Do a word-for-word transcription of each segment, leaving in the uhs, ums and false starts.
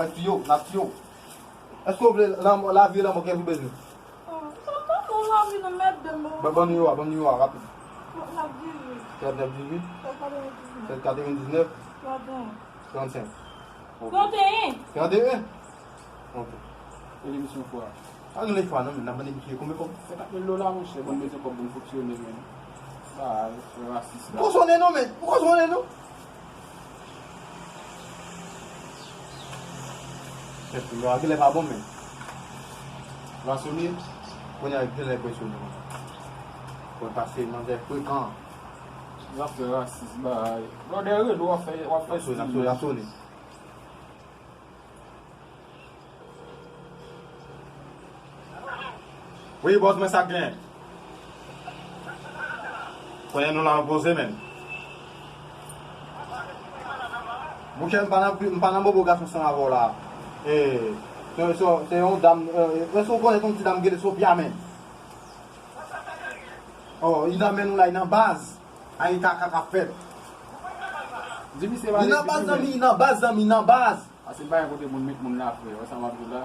mwen tiye w, n ap tiye w. Èske w vle lanmò, lavi e lanmò, kiyès ou bezwen? Ban, ban nimewo a, ban nimewo a, rapid. Trant nèf dizuit, sèt katrevendiznèf, trant senk. Trant e en. Trant e en? Ok. Emisyon fwa. Pa gen lefwa non, men n ap mande misye konbyen kòb? Senkant mil dola, monchè, pou n bezwen kòb pou n fonksyone, men. Sa, se rasis la. Ou konn sonnen non, men. Ou konn sonnen non. Kèt, yo a genlè pa bon, men. Rasonnen, kounye a genlè presyone. Konn pase manzè frekan. Zafè rasis, bay. Brother Redo, w ap fè, w ap fè stil. Rasonnen, rasonnen. Wi, bòs mwen, sa k gen? Konnen nou la nan poze, menn. Monchè, m pa nan, m pa nan bobo gason ansanm avè w la. E, se, se, se yon dam, e, èske w konèt yon ti dam ki rele Sophia, men? Oh, li nan men nou la, li nan baz. Ay, kaka k ap fèt. Di misye pa. Li nan baz, zanmi, li nan baz, zanmi, li nan baz. Pase m pa gen kote moun met moun la, frè. Wè sa m ap di w la.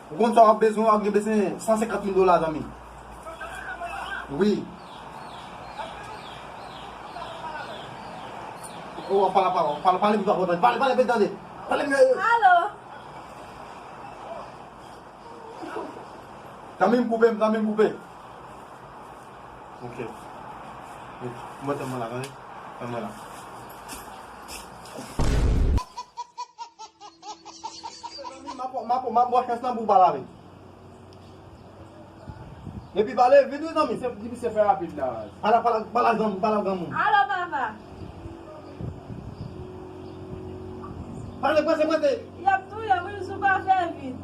Ou konn sa w ap bezwen, w ap gen bezwen san senkant mil dola, zanmi. Wi. Ou w ap pale, pale, pale, pale, pale, pale, pale, pale, pale, pale, pale, pale. Alo. Zanmi m koupe m, zanmi m koupe. Ok. Mwen tèlman la, tande. Tèlman la. M ap, m ap, m ap bwè chans lan pou w pale avè l. Epi pale, vin wi zanmi. Se di misye fè rapid la. Pale, pale, pale ak zanmi, pale ak granmoun. Alo, papa. Pale, prese, prese. Y ap touye m wi, si w pa fè vit.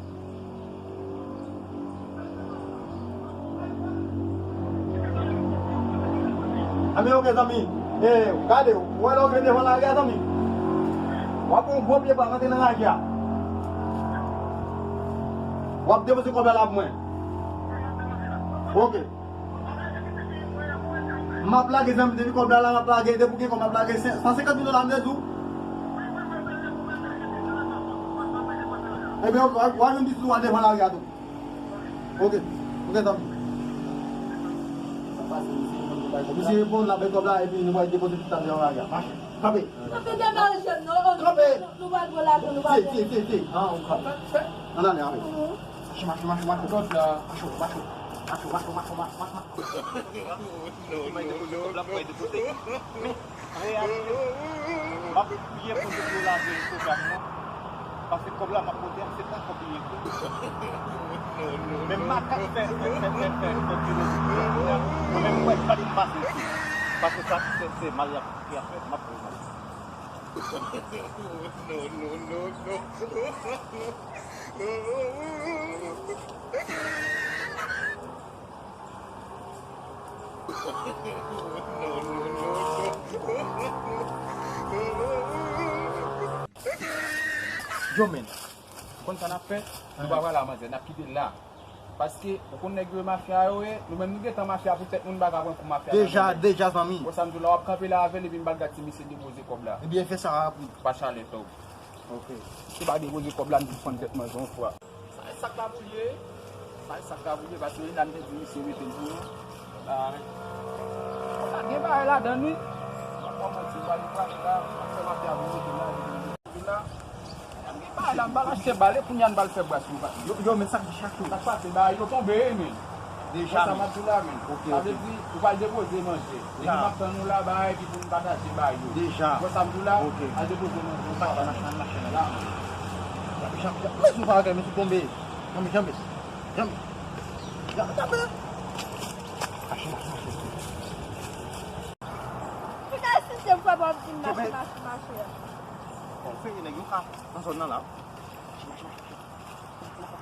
Anben, ok, zanmi. E, gade, ou wè lè w rive devan lari a, zanmi. W ap pran yon gwo pye bwa, rantre nan lari a. W ap depoze kòb la la pou mwen. Ok. M ap lage, zanmi, depi kòb la la, m ap lage, depi w gen kòb, m ap lage sen, san senkant mil dola, m te di w. Ebyen, w a, w a jwenn pitit ou a devan lari a tou. Ok, ok, zanmi. Misye reponn, l ap bay kòb la, epi nou pral depoze pitit la devan lari a. Mache, kanpe. Kanpe, demare jèn, non, kanpe. Nou, nou pral pran lajan, nou pral pran. Tye, tye, tye, tye. Ah, ou kanpe. Ann ale, ale. Mache, mache, mache, mache. Mache, mache, mache, mache. Mwen te pote kòb la pou mwen depoze. Men, reyalite, m ap priye pou Bondye pou yo lave Instagram mwen. Paske kòb la m ap pote a, se pa kòb li ye tou. Men makak fè, fè, fè, fè, fè, fè pire. Mwen menm, mwen pa t pase isit. Paske sa, se, se mal y ap, y ap fè, m ap pran mal. Yo, men, ou konn sa n ap fè? Nou pa pral la, manzè, n ap kite l la. Paske, ou konn nèg yo e mafya yo ye, nou menm nou gentan mafya pou tèt nou, nou pa ka pran kou mafya nan men nèg. Deja, deja, zanmi. Wè sa m di w la, w ap kanpe la avè l, epi m pral gad si misye depoze kòb la. Ebyen, fè sa rapid. Pa chale, tòg. Ok. Si w pa depoze kòb la, m di w fann tèt manzè yon fwa. Sa e sak la pou l ye. Sa e sak la pou l ye, paske Lina m te di misye mete l pou nou. Ba, sa gen bagay ladan l, wi. M ap kòmanse ba li pale la, m ap fè mafya vin mete l la, vin mete l la. Sa gen bagay la, m pral achte bal, e kounye a n pral fè bras nou pa. Yo, yo, men sa ki chak tou. Sa k pase, bagay yo tonbe, wi, men. Deja, sa m ap di w la, men. Ok, ok. Sa vle di, ou pral depoze manje. Epi m ap tann ou la, bay, epi pou n pataje bay yo. Deja. Ou wè sa m di w la? Ok. Al depoze manje. Mache, mache, mache la. Jan, jan, men sou pa, men sou tonbe. Janbe, janbe. Janbe. Janbe, janbe. Mache, mache, mache. Tout a sisye m fè pou ap di m mache, mache, mache a. Bon, fè nèg yo ka nan zòn nan la. Mache, mache, mache, mache.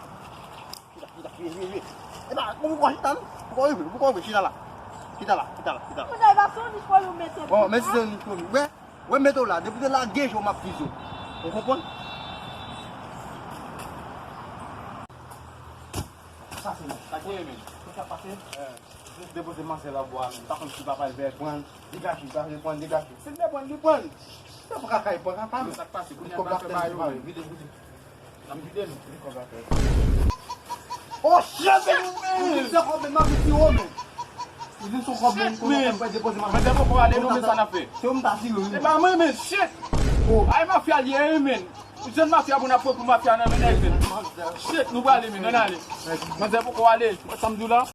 Chita, chita, chita, chita, chita. Epa, bon, poukò chita, non? Poukò rive, poukò rive, chita la. Chita la, chita la, chita la. Kounye a, e pa se yon nich pou nou mete. Bon, men si se yon nich pou nou. Wè, wè, mete w la. Depi w te lage je w, m ap fize w. Ou konprann? Sa se mwen. Sa k ye, men? Sa k pase? Jis depoze manzè la bò a, men. Pa konn si papa l vle pran, degaje, degaje, pran, degaje. Si l vle pran, li pran. Se pou kaka, li pran kaka, men. Sa k pase? Kounye a, n ap fè ba yo, men. Vide, vide. N ap vide nou. Oh shit, men! Ou di se kòb, men, m ap di w, men. Ou di se kòb, men, konnen w ap fè depoze manzè. Manzè poko ale, non, men sa n ap fè. Se ou m ta tire, wi. E pa mwen, men, shit! Oh. Ay, mafya l ye, wi, men. Jèn mafya pou n ap pran pou mafya nan men nèg, men. Shit, nou prale, men, ann ale. Manzè poko ale. Wè sa m di w la?